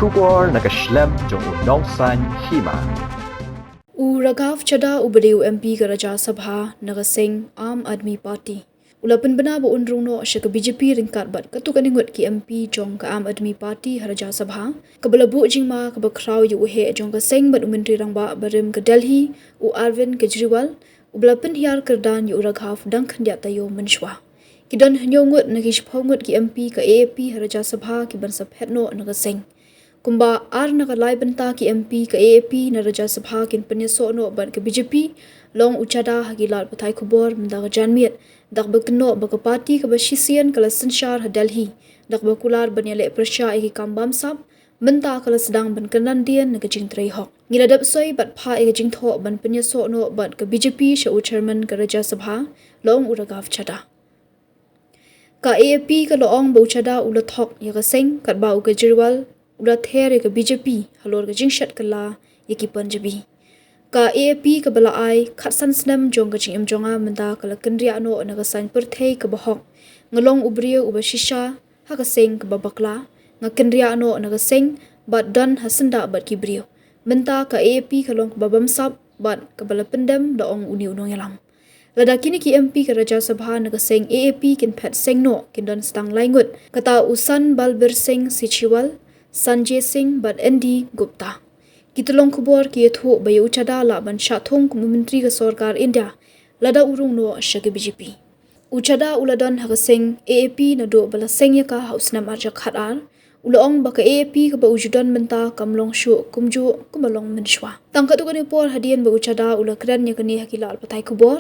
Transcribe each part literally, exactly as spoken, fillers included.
Khubor na ka shlem jong u Nongsaiñ Hima. U Raghav Chadha uba dei u M P ka Rajya Sabha na ka seng Aam Aadmi Party u la pynbna ba un rung noh sha ka B J P ryngkat bad katto katne ngut ki M P jong ka Aam Aadmi Party ha Rajya Sabha, kaba la buh jingma kaba khraw ïa u heh jong ka seng bad u Myntri Rangbah barim ka Delhi, u Arvind Kejriwal, uba la pynhiar kyrdan ïa u Raghav dang khyndiat taïew mynshuwa. Ki don hynñiew ngut na ki shiphew ngut ki M P ka A A P ha Rajya Sabha ki ban sa phet noh na ka seng. Kumba ar na ka lai bynta ki M P ka A A P na Rajya Sabha kin pynïasoh noh bad ka B J P, la ong u Chadha ha ki lad pathai khubor mynta ka janmiet, da kaba kynnoh ba ka party kaba shisien ka la synshar ha Delhi da kaba kular ban ïaleh pyrshah ïa ki kam bamsap, mynta ka la sdang ban kyndandien na ka jingtrei hok. Ngi la dep soi bad phah ïa ka jingthoh ban pynïasoh noh bad ka B J P sha u chairman ka Rajya Sabha, la ong u Raghav Chadha. Ka A A P ka la ong ba u Chadha u la thok ïa ka seng katba u Kejriwal u la ther ïa ka B J P halor ka jingshet kylla ïa ki Punjabi. Ka A A P kaba la ai khatsan snem jong ka jingim jong nga mynta ka la kynriah noh na ka saiñ pyrthei kaba hok. Nga long u briew uba shisha ha ka seng kaba bakla, nga kynriah noh na ka seng bad don ha syndah bad ki briew. Mynta ka A A P ka long kaba bamsap bad kaba la pyndem, la ong une u nongïalam. Lada kine ki M P ka Rajya Sabha na ka seng A A P kin phet seng noh, kin don sa tang lai ngut, kata u San Balbir Singh Sichiwal, Sanjay Singh bad N D Gupta. Ki tyllong khubor ki ïathuh ba ïa u Chadha lah ban shah thung kum u Myntri ka Sorkar India lada u rung noh sha ka B J P. U Chadha u la don ha ka seng A A P naduh ba la seng ïa ka ha u snem ar hajar khatar. U la ong ba ka A A P kaba u ju don mynta kam long shuh kumjuh kumba long mynshuwa. Tang katto katne por hadien ba u Chadha u la kren ïa kane ha ki lad pathai khubor,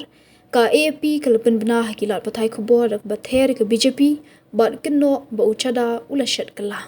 ka A A P ka la pynbna ha ki lad pathai khubor da kaba ther ïa ka B J P bad kynnoh ba u Chadha u la shet kylla.